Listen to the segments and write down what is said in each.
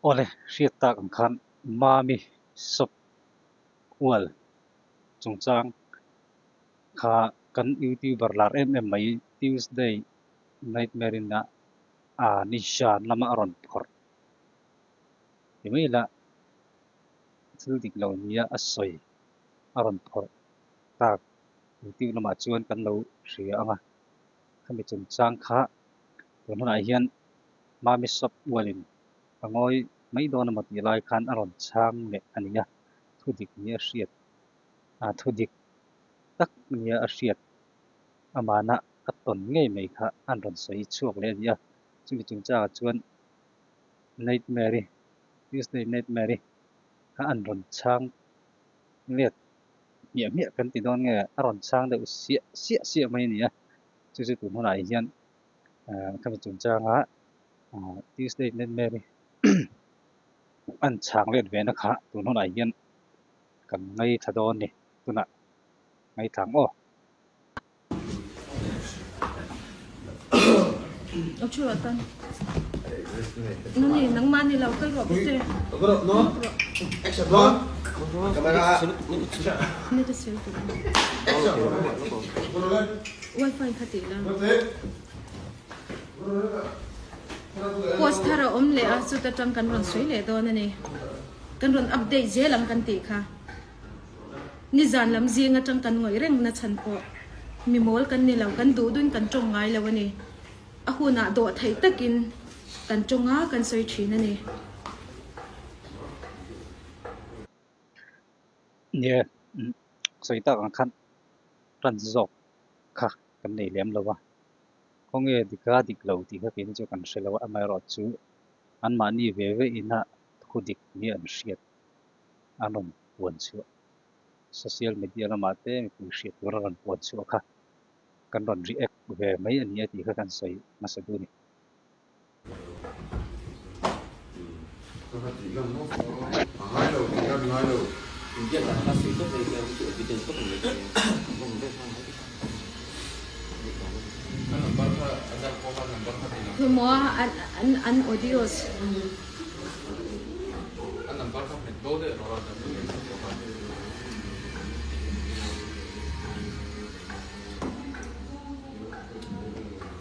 Awle, hriat tak ang khan Mami sawp ual chungchang kha kan youtuber lar em em mai Tuesday Nightmare in a Nishan lama a rawn phawrh ti mai ila thil dik lo nia a sawi a rawn phawrh tak youtube lamah chuan kan lo hria ang a, khami chungchang kha tun hunah hian Mami shop ualin a ngawi mai dawn emaw tih lai khan a rawn chhang leh a ni a, thu dik nia hriat ah thu dik tak nia a hriat amana a tawn ngei mai kha an rawn sawi chhuak leh a ni a, chumi chungchangah chuan Nightmare-i Tuesday Nightmare-i kha an rawn chhang let hmiah hmiah kan ti dawn nge a rawn chhang deuh siah siah siah mai a ni a, chu chu tun hunah hian khami chungchanga Tuesday Nightmare-i an chhang let ve na kha tun hunah hian kan ngaithla dawn a ni tunah ngaithla ang aw. Post thar a awm leh a, chuta tang kan rawn sawi leh dawn a ni. Kan rawn update zel ang kan tih kha. Nizan lam zing atang kan ngawih reng na chhan pawh mi mawl kan ni lo, kan duh duhin kan tawng ngai lo a ni. A hunah dawh theih takin kan tawng a, kan sawi thin a ni. Nia, sawi tak ang khan tan zawk kha kan nei lem lo a, khawnge dika dik lo tih kha keini chu kan hre lo a, amaherawhchu anmahni ve ve ina thu dik nia an hriat. an rawn puan chhuah social media lamah te mipui hriat tur a rawn puan chhuah kha kan rawn react ve mai a ni a tih kha kan sawi hmasa duh a ni. Hmuh a an audios.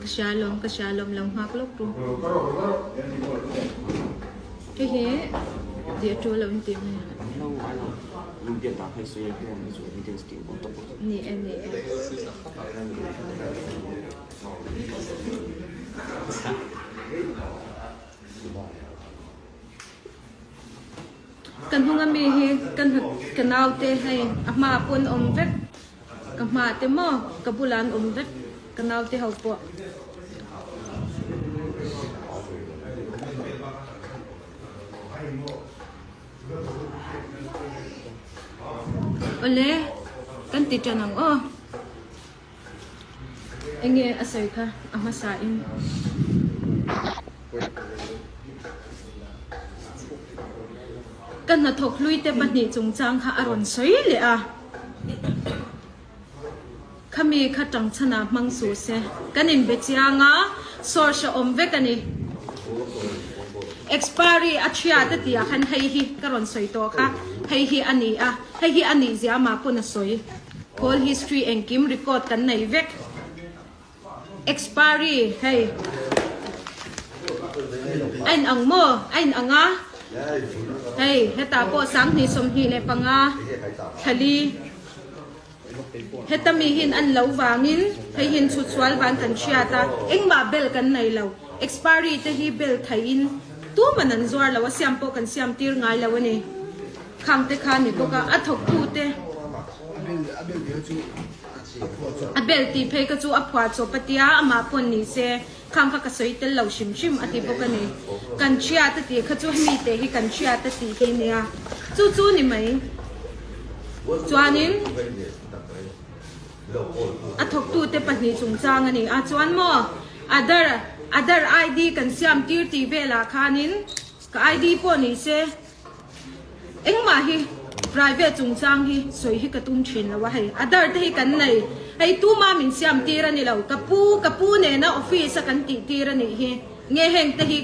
Ka hria alawm, ka hria alawm lo nghak lawk ru. Hei hi tih a tul lo in tih mai a. Ni e, ni e. Ka hnung ami hi ka ka naute hei a hma pawh an awm vek ka hma te maw ka bulah an awm vek ka naute ho pawh. Awle kan ti tan ang aw. Enge a sawi kha a hmasa in. Ka hnathawk hlui te pahnih chungchang kha a rawn sawi leh a. Khami kha tangchhan ah hmang suh se. Kan inbe chiang a, source a awm vek a ni. Expiry a chhia te tih ah khan hei hi ka rawn sawi tawh kha, hei hi a ni a, hei hi a nih zia amah pawn a sawi. Call history engkim record kan nei vek. Expiry hei a in ang maw? A in ang a, hei hetah pawh 2025 thlali heta mi hin an lo vangin hei hin chhutsual van kan hriat a, engmah bel kan nei lo. Expiry te hi bel theihin tuman an zuar lo a, siam pawh kan siam tir ngai lo a ni. Khang te kha ni bawk a, a thawktu te a bel tih phei kha chu a phuah chawp a tia, amah pawn ni se khang kha ka sawi tel lo hrim hrim a ti bawk a ni. Kan hriat a tih kha chu hemi te hi kan hriat a tih hi nia, chu chu ni mai. Chuanin a thawktu te pahnih chungchang a ni a, chuan maw Aadhaar Aadhaar ID kan siam tir tih velah khanin ka ID pawh ni se, Engmah hi private chungchang hi sawi hi ka tum thin lo a hei Aadhaar te hi kan nei hei tuma min siam tir a ni lo ka pu ka pu nena office a kan tih tir a nih hi nge heng te hi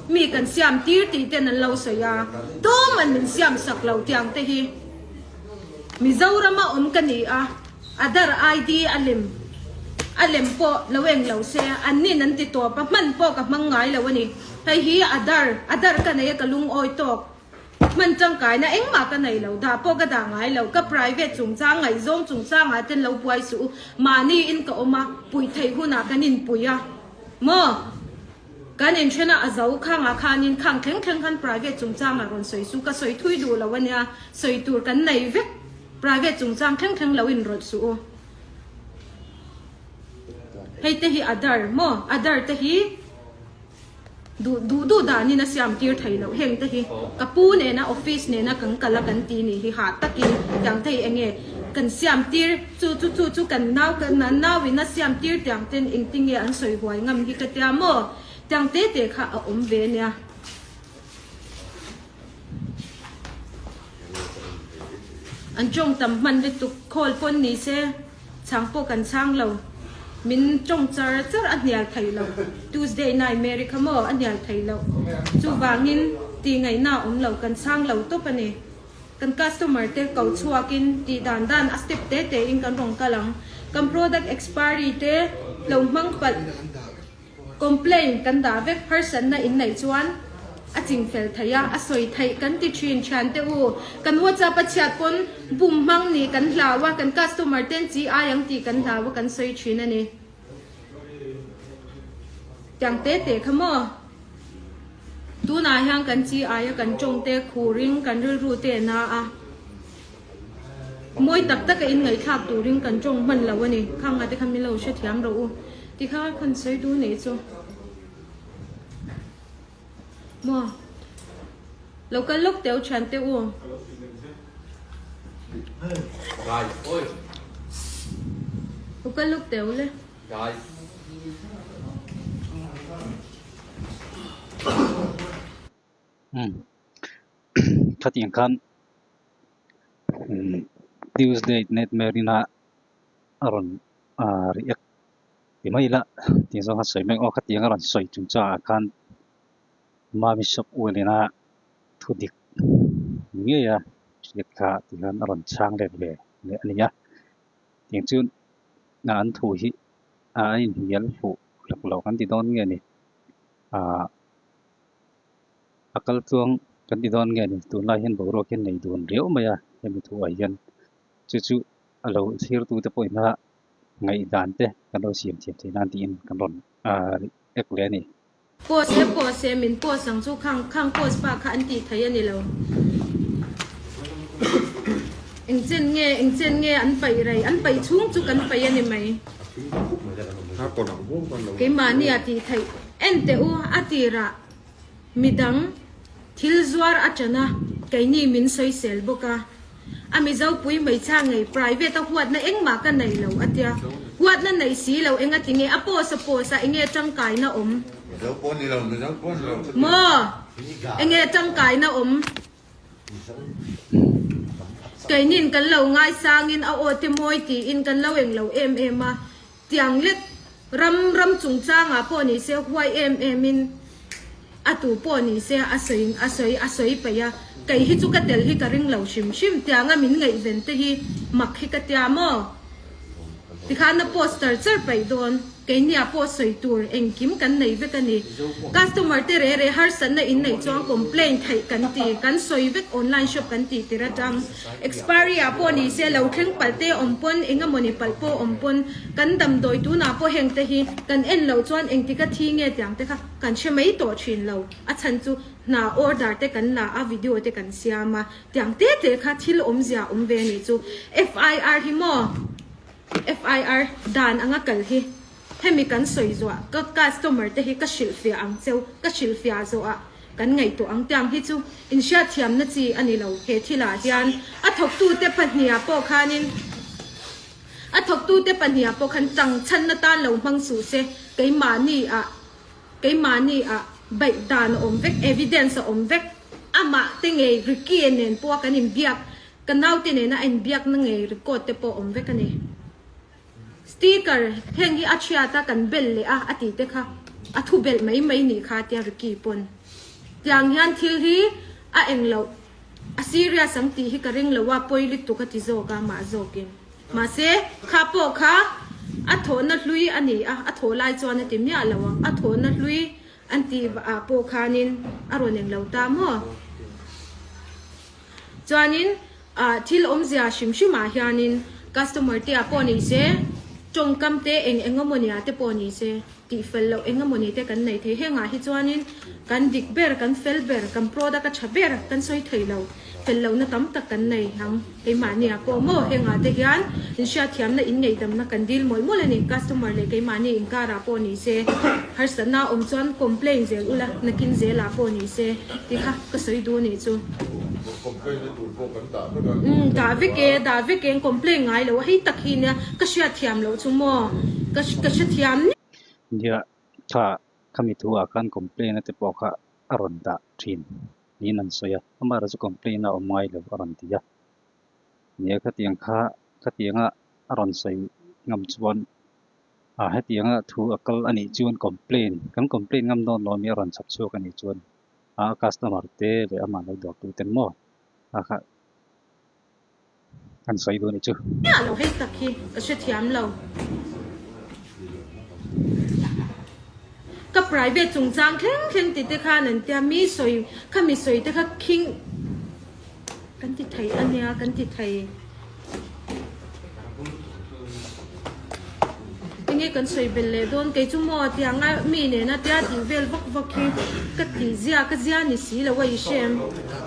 Mi kan siam tir tih ten an lo sawi a, tuman min siam sak lo tiang te hi. Mizorama awm ka ni a, Aadhaar ID a lem a lem pawh lo eng lo se, an nin an ti tawp a, hman pawh ka hmang ngai lo a ni. Hei hi Aadhaar, Aadhaar ka nei a ka lungawi tawk. Hman tangkaina engmah ka nei lo, dah pawh ka dah ngai lo. Ka private chungchang, ngaihzawng chungchangah ten lo buai suh u. Mahni in ka awm a, puih theih hunah kan inpui a. Maw? Kan inthen a, a zo khangah khanin khang thleng thleng khan private chungchangah rawn sawi suh. Ka sawi thui duh lo a nia, sawi tur kan nei vek. Private chungchang thleng thleng lo inrawlh suh u. Hei te hi Aadhaar maw? Aadhaar te hi. Duh duh duh danin a siam tir thei loh heng te hi ka pu nena office nena kan kal a kan ti nih hi hah takin tiang te hi enge kan siam tir chu chu chu chu kan nau kan nau in a siam tir tiang ten engtinge an sawi huai ngam hi ka tia maw tiang te te kha a awm ve nia. An tawng tam hman lutuk call pawn ni se chhang pawh kan chhang lo min tawng char char a hnial thei lo Tuesday night Mary kha maw a hnial thei lo chuvangin tih ngaihna a awm lo kan chhang lo tawp a ni kan customer te ko chhuakin tih dan dan a step te te in kan rawn kal ang kan product expiry te lo hmang palh Complaint kan dah vek harsatna in neih chuan a ching fel thei a, a sawi theih kan ti thin thian te u. Kan WhatsApp a chhiat pawn bum hmang nih kan hlau a, kan customer ten chi ai ang tih kan hlau a kan sawi thin a ni. Tiang te te kha maw? Tunah hian kan chi ai a kan tawng te khurin kan rilru te na a. Mawi tak tak a inngaihthlak turin kan tawng hman lo a ni. Khang ate kha min lo hrethiam rawh u. Ti kha khan sawi duh nei chu. Maw. Lo kal lawk teu thian te u. Lo kal lawk teu le. Umm khatiang khan Tuesday Nightmare ina a rawn ah react ti mai ila tih zawng kha sawi mai ang aw khatiang a rawn sawi chung changah khan Mami shop oil ina thu dik ngei a hriat kha ti khan a rawn chhang let ve leh a ni a tiang chu an thu hi a inhnial fuh hlek lo kan ti dawn nge ni ah. A kal tluang kan ti dawn nge ni tunlai hian boruak hian nei dun riau mai a hemi thuah hian chu chu a lo thlir tute pawhin a ngaihdan te kan lo siam thiam theih nan tiin kan rawn ahh ek leh a ni. Post e post e min post ang chu khang khang post pa kha an tih thei a ni lo. Engchen nge engchen nge an paih rei an paih chhung chu kan paih a ni mai. Keimahni a tih theih en teh u a tirah. Midang thil zuar a ṭan a, keini min sawisel bawk a. A Mizopui hmeichhia ngei private a huatna engmah ka nei lo a tia. Huatna neih si lo enga tinge a post a post a enge tangkaina awm? Maw? Enge tangkaina awm? Keinin kan lo ngaisangin a aw te mawi tiin kan lo eng lo em em a. Tiang lek ram ram chungchangah pawh ni se huai em em in a tu pawh ni se a sawi a sawi a sawi peih a, kei hi chu ka tel hi ka ring lo hrim hrim tianga min ngaihven te hi mak hi ka tia maw? Tikhan a poster char peih dawn. Keiniah pawh sawi tur engkim kan nei vek a ni. Customer te re re harsatna in neih chuan complaint theih kan ti, kan sawi vek online shop kan tih tir atang. Expiry ah pawh ni se lo thleng palh te awm pawn engemawni palh pawh awm pawn kan damdawi tunah pawh heng te hi kan en loh chuan engtika thi nge tiang te kha kan hre mai tawh thin lo. A chhan chu hna order te kan la a video te kan siam a tiang te te kha thil awmzia awm ve a nih chu. FIR hi maw? FIR dan anga kal hi hemi kan sawi zuah ka customer te hi ka hrilhfiah ang cheu, ka hrilhfiah zawhah kan ngaihtuah ang tiang hi chu inhriatthiamna chi a ni lo he thilah hian a thawktute pahniha pawh khanin a thawktute pahniha pawh khan tang chhanna tan lo hmang suh se keimahni ah keimahni ah baih dan a awm vek evidence a awm vek amah te ngei Ricky nen pawha kan inbiak Ka naute nena a inbiakna ngei record te pawh awm vek a ni. Sticker heng hi a chhiat a kan bel leh a a tih te kha a thu belh mai mai nih kha tia Ricky pawn. Tiang hian thil hi a eng loh, a serious ang tih hi ka ring lo a, pawi lutuk a ti zawk a mah zawkin. Mahse, kha pawh kha a thawhna hlui a ni a, a thawh lai chuan a ti miah lo ang. A thawhna hlui an tih ah pawh khanin a rawn eng lo ta maw? Chuanin thil awmzia hrim hrim ah hianin customer te ah pawh ni se, tawngkam te eng eng emaw nia te pawh ni se, tih fel loh eng emaw ni te kan nei thei. Hengah hi chuanin kan dik ber, kan fel ber, kan product a tha ber kan sawi thei lo. Fel lohna tam tak kan nei ang. Keimahni ah pawh maw hengah te hian inhriatthiamna, inngeihdamna kan dil mawlh mawlh a ni. Customer leh keimahni inkarah pawh ni se, harsatna awm chuan complain zel ula, nakin zelah pawh ni se tih kha ka sawi duh a nih chu. Complain na tur pawh kan dah vek a. Umm dah vek e, dah vek e, complain ngai lo a, hei tak hi nia ka hriatthiam loh chu maw, ka ka hrethiam ni. Nia, kha khami thu ah khan complain a te pawh kha a rawn dah thin niin an sawi a, amaherawh chu complain a awm ngai lo a rawn ti a. Nia khatiang kha khatianga a rawn sawi ngam chuan ah hetianga thu a kal a nih chuan complain kan complain ngam dawn lo a mi a rawn chhap chhuak a nih chuan a customer te leh amah lo dawr tu ten maw a kha an sawi duh a nih chu. Miah lo hei tak hi ka hrethiam lo. Ka private chungchang thleng thleng ti te khan an tia mi sawi kha mi sawi te kha khing kan ti thei a nia kan ti thei. Enge kan sawi belh leh dawn kei chu maw tianga mi nena tia tih vel vak vak hi ka tih zia ka zia ni si lo a i hrem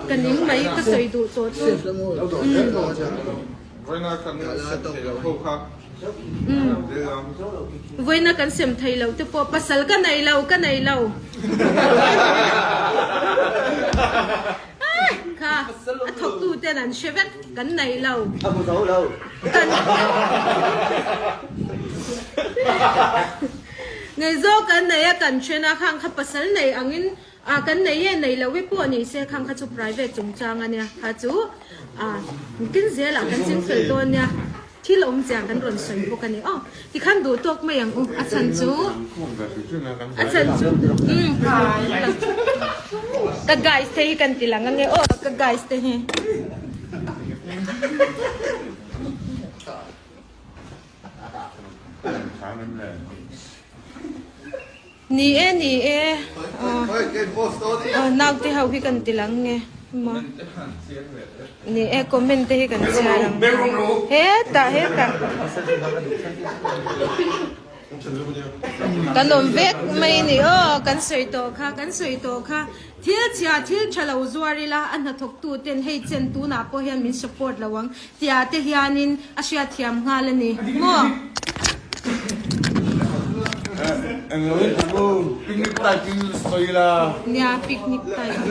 ka ning mai ka sawi duh tawh chu Vawiina kan sem thei loh te pawh pasal ka nei lo ka nei lo Kha a thawktu ten an hre vek kan nei lo. A hmu zo lo. Kan Nei zawk kan nei a kan then a khang kha pasal nei angin a kan nei e nei lo e pawh ni se khang kha chu private chungchang ania kha chu a tin zelah kan ching fel dawn nia. Thil awmzia kan rawn sawi bawk a ni aw. Tikhan duh tawk mai ang u, a chhan chu a chhan chu umm ka guys te hi kan ti lang ange aw ka guys te hi. Ni e ni e aw naute ho hi kan ti lang nge maw ni e comment te hi kan chhiar ang hetah hetah kan awm vek mai ni aw kan sawi tawh kha kan sawi tawh kha thil chhia thil tha lo zuar ila a hnathawk tu ten hei chen tunah pawh hian min support lo ang Tia te hianin a hriatthiam nghal a ni maw? Nia picnic type.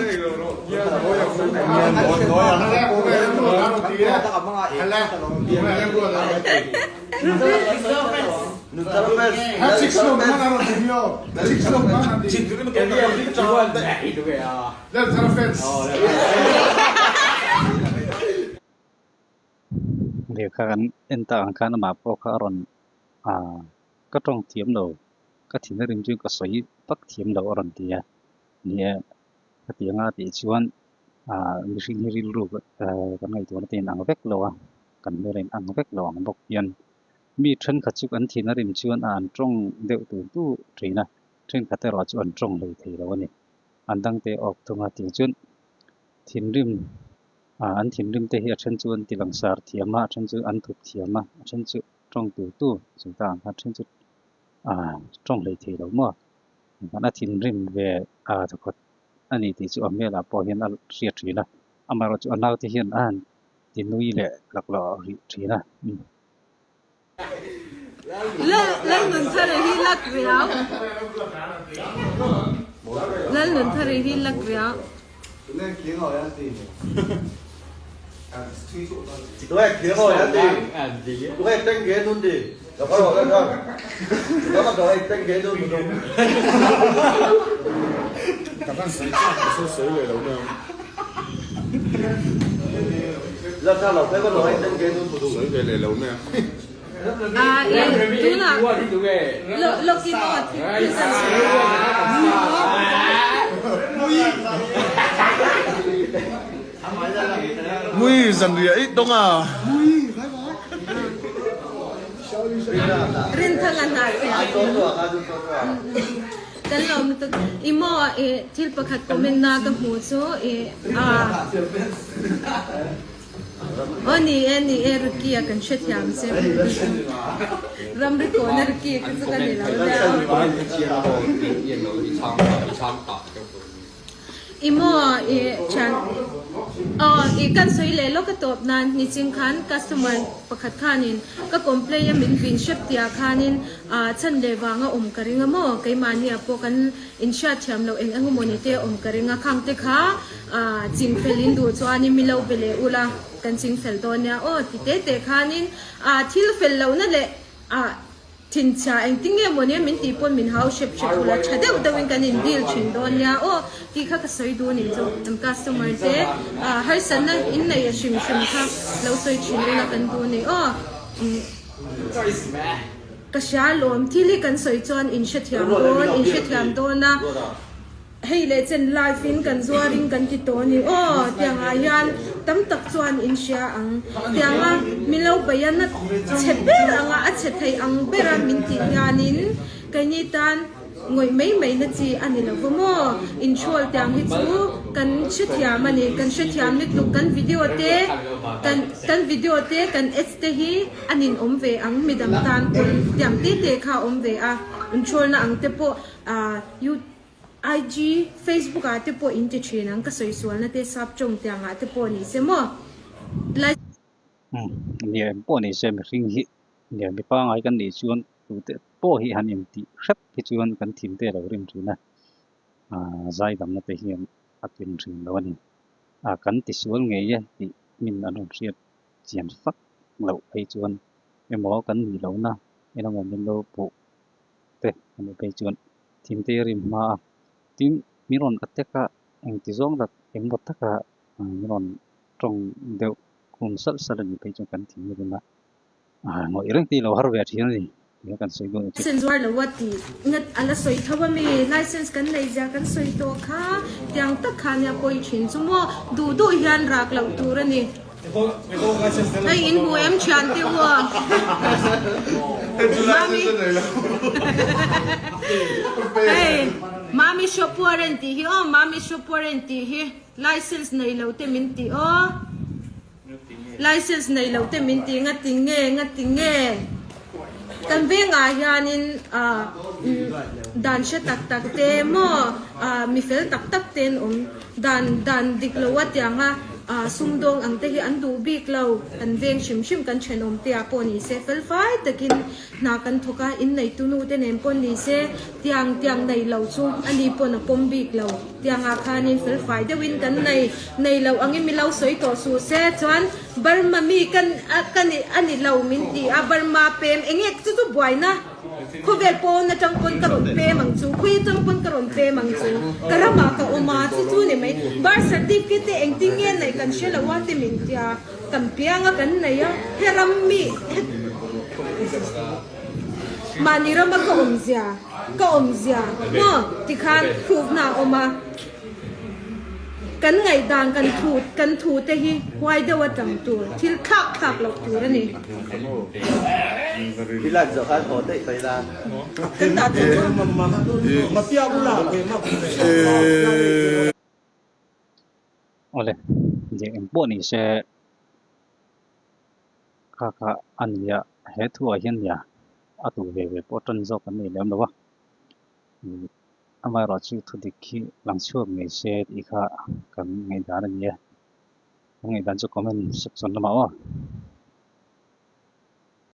Lehkha kan en tak ang khan amah pawh kha a rawn ah ka tawng thiam lo ka thin a rim chu ka sawi vak thiam lo a rawn ti a ni e hetiang a tih chuan ah mihring hi rilru kan ngaihtuahna te in ang vek lo a kan hmel a in ang vek lo ang bawk hian mi thenkhat chu kan thin a rim chuan a an tawng deuh tur tur thin a thenkhat erawh chu an tawng hlei thei lo a ni an dangte awk thung a tih chuan thinrim. Ah an thinrim te hi a then chu an ti langsar thiam a a then chu an thup thiam a a then chu tawng tur tu chu ta ang khan a then chu ah tawng hlei thei lo maw engkhan a thinrim ve ah thawkhat a ni tih chu a hmelah pawh hian a hriat thin a amaherawh chu a naute hian a han ti nui leh laklawh rih thin a. Lalnunthari hi lak riau. Lalnunthari hi lak riau. Ah e tunah lawkin aw thil kan sawi Mui zanriah i dawng a. Rinthanga hna Kan lo lutuk i maw i thil pakhat comment na ka hmu chu i ah. Aw ni e ni e Ricky a kan hrethiam che Ramri kawna Ricky khi chu ka ni lo nia. I maw i thian aw i kan sawi leh lawk a tawp nan niching khan customer pakhat khanin ka complain a min vin hrep tia khanin ah chhan leh vanga awm ka ring a maw keimahni ah pawh kan inhriat thiam loh eng eng emaw ni te awm ka ring a khang te kha ah chingfel in duh chuanin mi lo be leh ula kan chingfel dawn nia aw ti te te khanin ah thil fel lohna leh ah Thinchhia engtin nge maw nia min tih pawn min hau hrep hrep ula tha deuh deuhin kan in deal thin dawn nia aw tih kha ka sawi duh anih chu kan customer te ah harsatna in nei a hrim hrim kha lo sawi thin ula kan duh anih aw ka hria alawm thil hi kan sawi chuan in hrethiam dawn in hrethiam dawn a. Hei leh chen live in kan zuar in kan ti tawh a ni aw tiang ah hian tam tak chuan in hria ang tiang a min lo bei a na chhe ber ang a a chhe thei ang ber a min tih hian in keini tan ngawih mai mai na chi a ni lo va maw in hrawl tiang hi chu kan hrethiam a ni kan hrethiam lutuk kan video te kan kan video te kan ads te hi a nin awm ve ang midang tan pawn tiang te te kha a awm ve a in hrawlna ang te pawh ah you. IG, Facebook ah te pawh in ti thin ang, ka sawi sualna te sap tawng tiang ah te pawh ni se maw? Lai. Umm nia em pawh ni se mihring hi nia mi pangai kan nih chuan tute pawh hi han intih hrep hi chuan kan thim te lo rim thin a, ah zai damna te hian a tlin thin lo a ni. Ah kan ti sual ngei e tih min an rawn hriat chian fak loh phei chuan emaw kan nih lohna emaw min lo puh te a nih phei chuan thingte rim hma a tin min rawn attack a engti zawng tak engmaw taka min rawn tawng deuh khum salh salh a nih phei chuan kan thing rim a ah ngawih reng te hi lo har ve thin a ni tih kha kan sawi dawn a ni. License zuar lo a tih ngat a la sawi tho a mi license kan neih zia kan sawi tawh kha tiang tak kha nia pawi thin chu maw duh duh hian rak loh tur a ni. Hei in hmu em thian te u a? Mami Hei Mami shop warrant tih hi aw Mami shop warrant tih hi license nei lo te min ti aw License nei lo te min ti ngati nge ngati nge Kan vengah hianin dan hre tak tak te maw mi fel tak tak te an awm. Dan dan dik lo a tianga sumdawng ang te hi an duh bik lo. Kan veng hrim hrim kan thenawm te ah pawh ni se fel fai takin hna kan thawk a, inneitu nu te nen pawh ni se tiang tiang nei lo chu ani pawn a pawm bik lo. Tiangah khanin fel fai deuhin kan nei nei loh angin mi lo sawi tawh suh se chuan Burma mi kan ka ni a ni lo min ti a, Burma pem eng nge chu chu buaina khawvel pawn atang pawn ka rawn pem ang chu, khawi atang pawn ka rawn pem ang chu, ka ramah ka awm a chu chu ni mai. Birth certificate te engtin nge neih kan hre lo a ti min tia, kan piang a kan nei a, he ram mi mahni rama ka awmzia ka awmzia maw tikhan proof na a awm a. Kan ngaihdan kan thu kan thu te hi huai deuh atang tur thil thlak thlak loh tur a ni. Kan dah tawh a. Awle, eng eng pawh ni se kha kha a nia he thuah hian nia a tu ve ve pawh tan zawk an nei lem lo a. Amaherawh chu thu dik hi lang chhuak ngei se tih kha kan ngaihdan a ni a, kan ngaihdan chu comment section lamah aw.